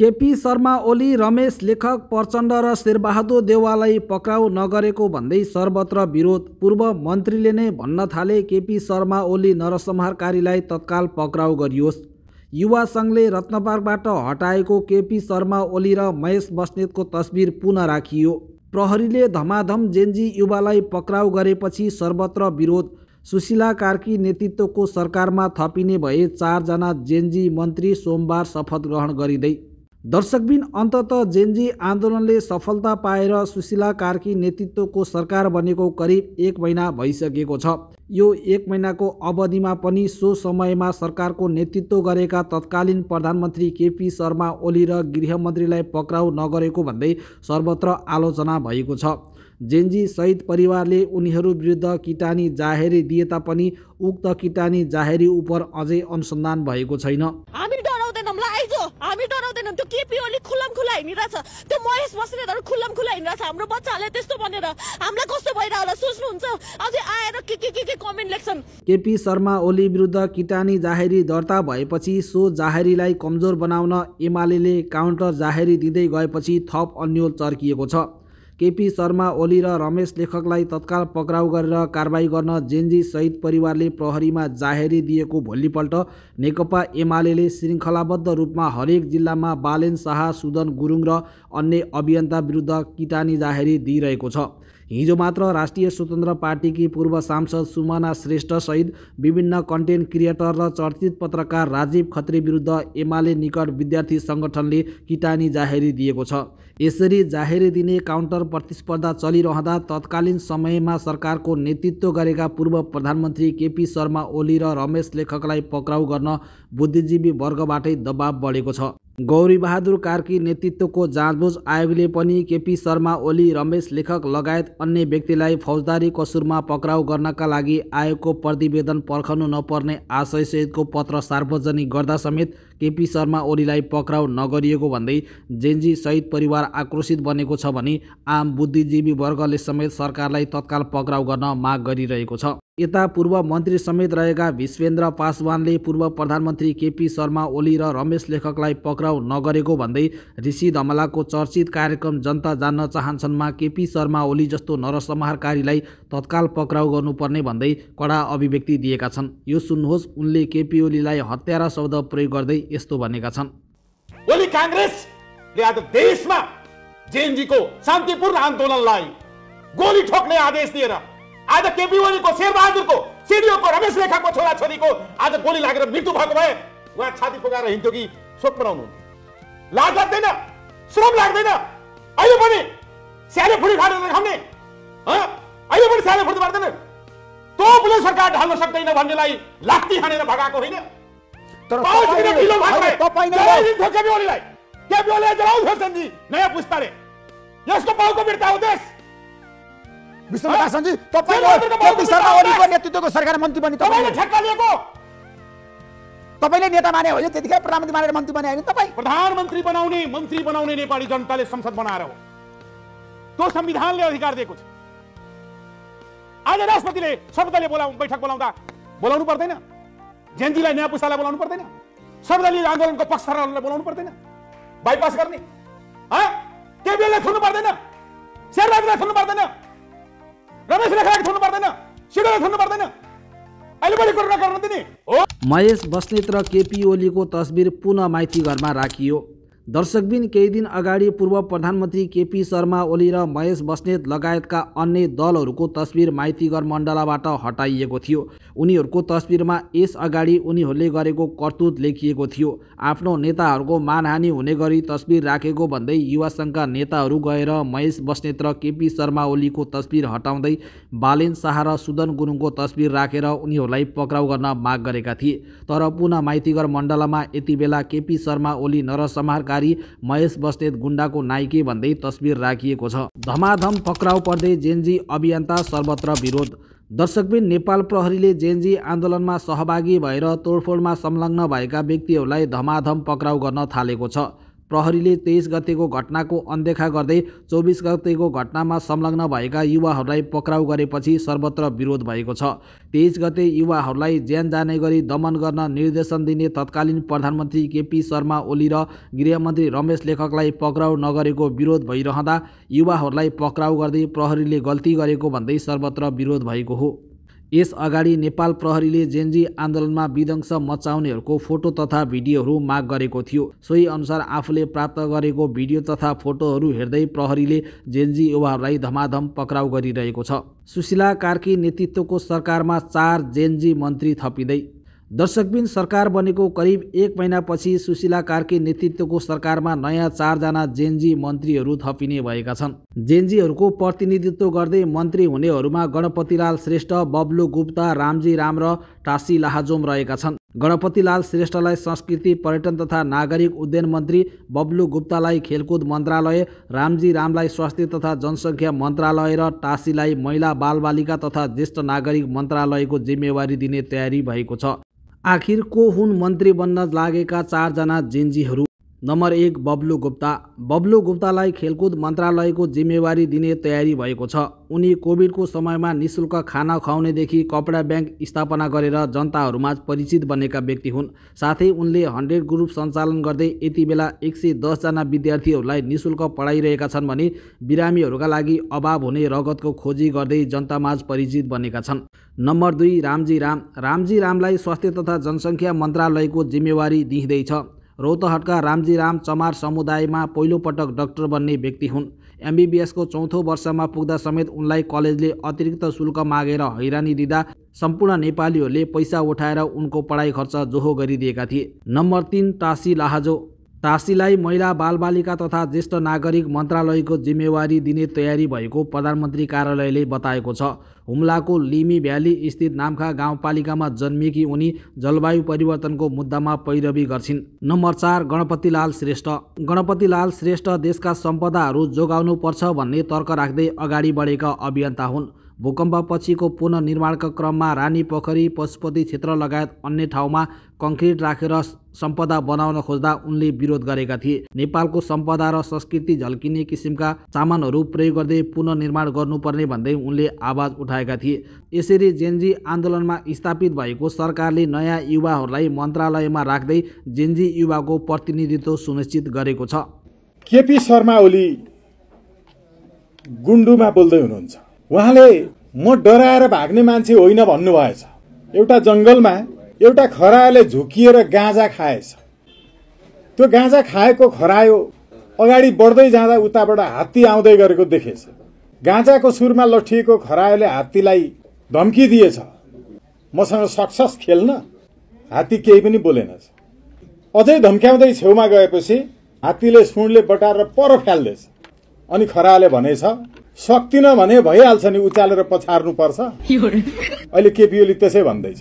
केपी शर्मा ओली, रमेश लेखक प्रचण्ड र शेरबहादुर देउवालाई पक्राउ नगरेको भन्दै सर्वत्र विरोध। पूर्व मन्त्रीले नै भन्न थाले केपी शर्मा ओली नरसंहारकारीलाई तत्काल पक्राउ गरियोस्। युवा सङ्घले रत्नपार्कबाट हटाएको केपी शर्मा ओली र महेश बस्नेतको तस्बिर पुनः राखियो। प्रहरीले धमाधम जेन्जी युवालाई पक्राउ गरेपछि सर्वत्र विरोध। सुशीला कार्की नेतृत्वको सरकारमा थपिने भए 4 जना जेन्जी मन्त्री सोमबार शपथ ग्रहण गरिँदै। दर्शकबिन अन्ततः जेन्जी आन्दोलनले सफलता पाएर सुशीला कार्की नेतृत्वको सरकार बनेको करिब 1 महिना भइसकेको छ। यो 1 महिनाको अवधिमा पनि सो समयमा सरकारको नेतृत्व गरेका तत्कालीन प्रधानमन्त्री केपी शर्मा ओली र गृहमन्त्रीलाई पक्राउ नगरेको भन्दै सर्वत्र आलोचना भएको छ। जेन्जी सहित परिवारले उनीहरू विरुद्ध किटानी जाहेरी दिए तापनि उक्त किटानी जाहेरी उप अझै अनुसन्धान भएको छैन। हामी डराउँदैनौँ। त्यो केपी ओली खुल्लमखुल्ला हिँडिरहेछ, त्यो महेश बस्नेतहरु खुल्लमखुल्ला हिँडिरहेछ। हाम्रो बच्चाहरूले त्यस्तो भनेर हामीलाई कस्तो भइरह होला सोच्नुहुन्छ? अझै आएर के कमेन्ट लेख्छन्। केपी शर्मा ओली विरुद्ध किटानी जाहेरी दर्ता भएपछि सो जाहेरीलाई कमजोर बनाउन एमाले काउन्टर जाहेरी दिँदै गएपछि थप अन्यल चर्किएको छ। केपी शर्मा ओली र रमेश लेखकलाई तत्काल पक्राउ गरेर कारबाही गर्न जेन्जी सहित परिवारले प्रहरीमा जाहेरी दिएको भोलिपल्ट नेकपा एमाले श्रृङ्खलाबद्ध रूपमा हरेक जिल्लामा बालेन शाह, सुदन गुरुङ र अन्य अभियन्ता विरुद्ध किटानी जाहेरी दिइरहेको छ। हिजो मात्र राष्ट्रिय स्वतन्त्र पार्टीकी पूर्व सांसद सुमना श्रेष्ठ सहित विभिन्न कन्टेन्ट क्रिएटर र चर्चित पत्रकार राजीव खत्री विरुद्ध एमाले निकट विद्यार्थी सङ्गठनले किटानी जाहेरी दिएको छ। यसरी जाहेरी दिने काउन्टर प्रतिस्पर्धा चलिरहँदा तत्कालीन समयमा सरकारको नेतृत्व गरेका पूर्व प्रधानमन्त्री केपी शर्मा ओली र रमेश लेखकलाई पक्राउ गर्न बुद्धिजीवी वर्गबाटै दबाव बढेको छ। गौरीबहादुर कार्की नेतृत्वको जाँचबुझ आयोगले पनि केपी शर्मा ओली, रमेश लेखक लगायत अन्य व्यक्तिलाई फौजदारी कसुरमा पक्राउ गर्नका लागि आयोगको प्रतिवेदन पर्खनु नपर्ने आशयसहितको पत्र सार्वजनिक गर्दा समेत केपी शर्मा ओलीलाई पक्राउ नगरिएको भन्दै जेन्जी सहित परिवार आक्रोशित बनेको छ भने आम बुद्धिजीवी वर्गले समेत सरकारलाई तत्काल पक्राउ गर्न माग गरिरहेको छ। यता पूर्व मन्त्री समेत रहेका विश्वेन्द्र पासवानले पूर्व प्रधानमन्त्री केपी शर्मा ओली र रमेश लेखकलाई पक्राउ नगरेको भन्दै ऋषि धमलाको चर्चित कार्यक्रम जनता जान्न चाहन्छन्मा केपी शर्मा ओली जस्तो नरसंहारकारीलाई तत्काल पक्राउ गर्नुपर्ने भन्दै कडा अभिव्यक्ति दिएका छन्। यो सुन्नुहोस्, उनले केपी ओलीलाई हत्यारा शब्द प्रयोग गर्दै यस्तो भनेका छन्। ओली कांग्रेसले आज देशमा जेएनजीको शान्तिपूर्ण आन्दोलनलाई गोली ठोक्ने आदेश दिएर आज केपी ओलीको, शेरबहादुरको, सिडिओको, रमेश लेखकको छोराछोरीको आज गोली लागेर मृत्यु भएको भए उहाँ छाती फुकाएर हिँड्थ्यो कि शोक मनाउनु? लाज लाग्दैन? श्रम लाग्दैन? अहिले पनि स्याले फुडी खाएर खाउने, अहिले पनि स्याले फुडी मार्दैन? तोपले सरकार ढाल्न सक्दैन भन्नेलाई लात्ती हानेर भगाएको होइन? केपी ओलीलाई जलाउँथ्यो जेन्जी नयाँ पुस्ताले। यसको पाउको बिर्ता हो देश। विश्वप्रकाशजी, तपाईले केपी शर्मा ओलीको नेतृत्वको सरकार मन्त्री बन्ने तपाईले ठेक्का लिएको, तपाईले नेता माने हो, त्यतिकै प्रधानमन्त्री मानेर मन्त्री बने हैन? तपाई प्रधानमन्त्री बनाउने, मन्त्री बनाउने नेपाली जनताले संसद बनाएर हो। त्यो संविधानले अधिकार दिएको छ। आज राष्ट्रपतिले सर्वदलीय बैठक बोलाउनु पर्दैन? जेन्जीलाई नयाँ पुस्तालाई बोलाउनु पर्दैन? सर्वदलीय आन्दोलनको पक्षधरहरूलाई बोलाउनु पर्दैन? बाइपास गर्ने केपी ओलीलाई थुन्नु पर्दैन? शेरबहादुरलाई थुन्नु पर्दैन? रमेश लेखकलाई थुन्नु पर्दैन? सिडिओलाई थुन्नु पर्दैन? अहिले पनि कुरा गर्न दिने हो। महेश बस्नेत र केपी ओलीको तस्बिर पुनः माइतीघरमा राखियो। दर्शकबिन, केही दिन अगाडि पूर्व प्रधानमन्त्री केपी शर्मा ओली र महेश बस्नेत लगायतका अन्य दलहरूको तस्बिर माइतीघर मण्डलाबाट हटाइएको थियो। उनीहरूको तस्बिरमा यस अगाडि उनीहरूले गरेको करतुत लेखिएको थियो। आफ्नो नेताहरूको मानहानि हुने गरी तस्बिर राखेको भन्दै युवा सङ्घका नेताहरू गएर महेश बस्नेत र केपी शर्मा ओलीको तस्बिर हटाउँदै बालेन शाह र सुदन गुरुङको तस्बिर राखेर उनीहरूलाई पक्राउ गर्न माग गरेका थिए। तर पुनः माइतीघर मण्डलमा यति बेला केपी शर्मा ओली नरसंहारकारी, महेश बस्नेत गुण्डाको नाइके भन्दै तस्बिर राखिएको छ। धमाधम पक्राउ पर्दै जेन्जी अभियन्ता सर्वत्र विरोध। दर्शकबिन, नेपाल प्रहरीले जेन्जी आन्दोलनमा सहभागी भएर तोडफोडमा संलग्न भएका व्यक्तिहरूलाई धमाधम पक्राउ गर्न थालेको छ। प्रहरीले 23 गतेको घटनाको अनदेखा गर्दै 24 गतेको घटनामा संलग्न भएका युवाहरूलाई पक्राउ गरेपछि सर्वत्र विरोध भएको छ। 23 गते युवाहरूलाई ज्यान जाने गरी दमन गर्न निर्देशन दिने तत्कालीन प्रधानमन्त्री केपी शर्मा ओली र गृहमन्त्री रमेश लेखकलाई पक्राउ नगरेको विरोध भइरहँदा युवाहरूलाई पक्राउ गर्दै प्रहरीले गल्ती गरेको भन्दै सर्वत्र विरोध भएको हो। यस अगाडि नेपाल प्रहरीले जेनजी आन्दोलनमा विध्वंस मचाउनेहरूको फोटो तथा भिडियोहरू माग गरेको थियो। सोही अनुसार आफूले प्राप्त गरेको भिडियो तथा फोटोहरू हेर्दै प्रहरीले जेनजी युवाहरूलाई धमाधम पक्राउ गरिरहेको छ। सुशीला कार्की नेतृत्वको सरकारमा 4 जेनजी मन्त्री थपिँदै। दर्शकबिन सरकार बनेको करिब 1 महिनापछि सुशीला कार्की नेतृत्वको सरकारमा नयाँ 4 जना जेनजी मन्त्रीहरू थपिने भएका छन्। जेनजीहरूको प्रतिनिधित्व गर्दै मन्त्री हुनेहरूमा गणपतिलाल श्रेष्ठ, बब्लु गुप्ता, रामजी राम र टासी लाहाजोम रहेका छन्। गणपतिलाल श्रेष्ठलाई संस्कृति पर्यटन तथा नागरिक उड्डयन मन्त्री, बब्लु गुप्तालाई खेलकुद मन्त्रालय, रामजी रामलाई स्वास्थ्य तथा जनसङ्ख्या मन्त्रालय र टासीलाई महिला बालबालिका तथा ज्येष्ठ नागरिक मन्त्रालयको जिम्मेवारी दिने तयारी भएको छ। आखिर को हुन् मन्त्री बन्न लागेका 4 जना जेनजीहरू? नम्बर 1 बब्लु गुप्ता। बब्लु गुप्तालाई खेलकुद मन्त्रालयको जिम्मेवारी दिने तयारी भएको छ। उनी कोभिडको समयमा निशुल्क खाना खुवाउनेदेखि कपडा ब्याङ्क स्थापना गरेर जनताहरूमा परिचित बनेका व्यक्ति हुन्। साथै उनले 100 ग्रुप सञ्चालन गर्दै यति बेला 110 जना विद्यार्थीहरूलाई निशुल्क पढाइरहेका छन् भने बिरामीहरूका लागि अभाव हुने रगतको खोजी गर्दै जनतामाझ परिचित बनेका छन्। नम्बर 2 रामजी राम। रामजी रामलाई स्वास्थ्य तथा जनसङ्ख्या मन्त्रालयको जिम्मेवारी दिइँदैछ। रौतहटका रामजी राम चमार समुदायमा पहिलोपटक डाक्टर बन्ने व्यक्ति हुन्। एमबीबीएसको 4औं वर्षमा पुग्दा समेत उनलाई कलेजले अतिरिक्त शुल्क मागेर हैरानी दिँदा सम्पूर्ण नेपालीहरूले पैसा उठाएर उनको पढाइ खर्च जोहो गरिदिएका थिए। नम्बर 3 टासी लाहाजो। टासीलाई महिला बालबालिका तथा ज्येष्ठ नागरिक मन्त्रालयको जिम्मेवारी दिने तयारी भएको प्रधानमन्त्री कार्यालयले बताएको छ। हुम्लाको लिमी भ्याली स्थित नाम्खा गाउँपालिकामा जन्मिएकी उनी जलवायु परिवर्तनको मुद्दामा पैरवी गर्छिन्। नम्बर 4 गणपतिलाल श्रेष्ठ। गणपतिलाल श्रेष्ठ देशका सम्पदाहरू जोगाउनुपर्छ भन्ने तर्क राख्दै अगाडि बढेका अभियन्ता हुन्। भूकम्पपछिको पुनर्निर्माणका क्रममा रानी पोखरी, पशुपति क्षेत्र लगायत अन्य ठाउँमा कङ्क्रिट राखेर सम्पदा बनाउन खोज्दा उनले विरोध गरेका थिए। नेपालको सम्पदा र संस्कृति झल्किने किसिमका सामानहरू प्रयोग गर्दै पुनर्निर्माण गर्नुपर्ने भन्दै उनले आवाज उठाएका थिए। यसरी जेनजी आन्दोलनमा स्थापित भएको सरकारले नयाँ युवाहरूलाई मन्त्रालयमा राख्दै जेनजी युवाको प्रतिनिधित्व सुनिश्चित गरेको छ। केपी शर्मा ओली गुन्डुमा बोल्दै हुनुहुन्छ। उहाँले म डराएर भाग्ने मान्छे होइन भन्नुभएछ। एउटा जंगलमा एउटा खरायोले झुकिएर गाँजा खाएछ। त्यो गाँजा खाएको खरायो अगाडि बढ्दै जाँदा उताबाट हात्ती आउँदै गरेको देखेछ। गाँजाको सुरमा लठिएको खरायोले हात्तीलाई धम्की दिएछ, मसँग सक्छस् खेल्न? हात्ती केही पनि बोलेनछ। अझै धम्क्याउँदै छेउमा गएपछि हात्तीले सुँडले बटारेर पर फ्याल्दैछ। अनि खरायोले भनेछ, सक्दिन भने भइहाल्छ नि, उचालेर पछार्नु पर्छ। अहिले केपी ओली त्यसै भन्दैछ।